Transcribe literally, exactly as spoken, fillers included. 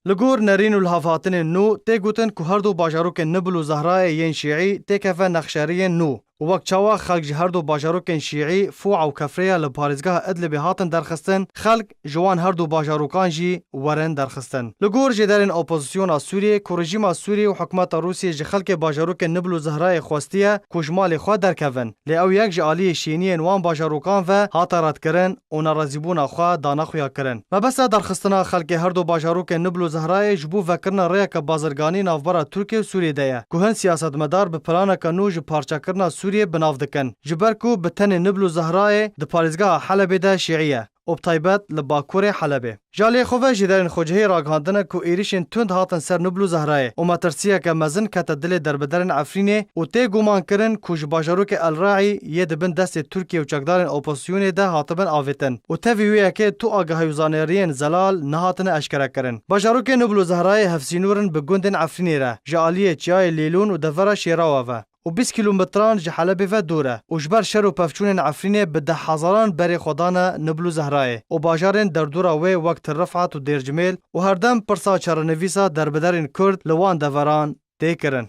Li gor nerîn û lihevhatinên nû tê gotin ku her du bajarokên Nibl û Zehrayê yên şîî têkeve nexşeriyên nû û wek çawa xelk ji her du bajarokên şîî Fûa û Kefreya li parêzgeha Idlibê hatin derxistin, xelk ji wan her du bajarokan jî werin derxistin. Li gor jêderên opozisyona Sûriyê ku rejîma Sûriyê û hikûmeta Rûsiyê ji xelkê bajarokên Nibl û Zehrayê xwestiye ku ji malê xwe derkevin, lê ew yek ji aliyê şêniyên wan bajarokan ve hate redkirin û nerazîbûna xwe dane xuyakirin. Mebesta derxistina xelkê her du bajarokên Nibl û Zehrayê ji bo vekirina rêyeke bazirganî navbera Tirkiye û Sûriyê de ye, ku hin siyasetmedar bi planeke nû ji parçekirina Sûriyê bi nav dikin, ji ber ku bi tenê Nibl û Zehrayê di parêzgeha Helebê de şîî ye û bi taybet li bakurê Helebê. Ji aliyê xwe ve jêderên xwecihî ragihandine ku êrişên tund hatin ser Nibl û Zehrayê û metirsiyeke mezin kete dilê derbiderên Efrînê û tê gumankirin ku ji bajarokê El Raî yê di bin destê Tirkiye û çekdarên opozisyonê de hatibin avêtin û tevî wê yekê tu agahî û zaneriyên zelal nehatine eşkerekirin. Bajarokê Nibl û Zehrayê hevsînor in bi gundên Efrînê re, ji aliyê çiyayê Lêlûn û devera Şêrawa ve û bîst kîlometran ji Helebê ve dûr e û ji ber şer û pevçûnên Efrînê bi dehhezaran berê xwe dane Nibl û Zehrayê û bajarên derdora wê wek Til Rifat û Dêrcimêl û herdem pirsa çarenivîsa derbiderên Kurd li wan deveran tê kirin.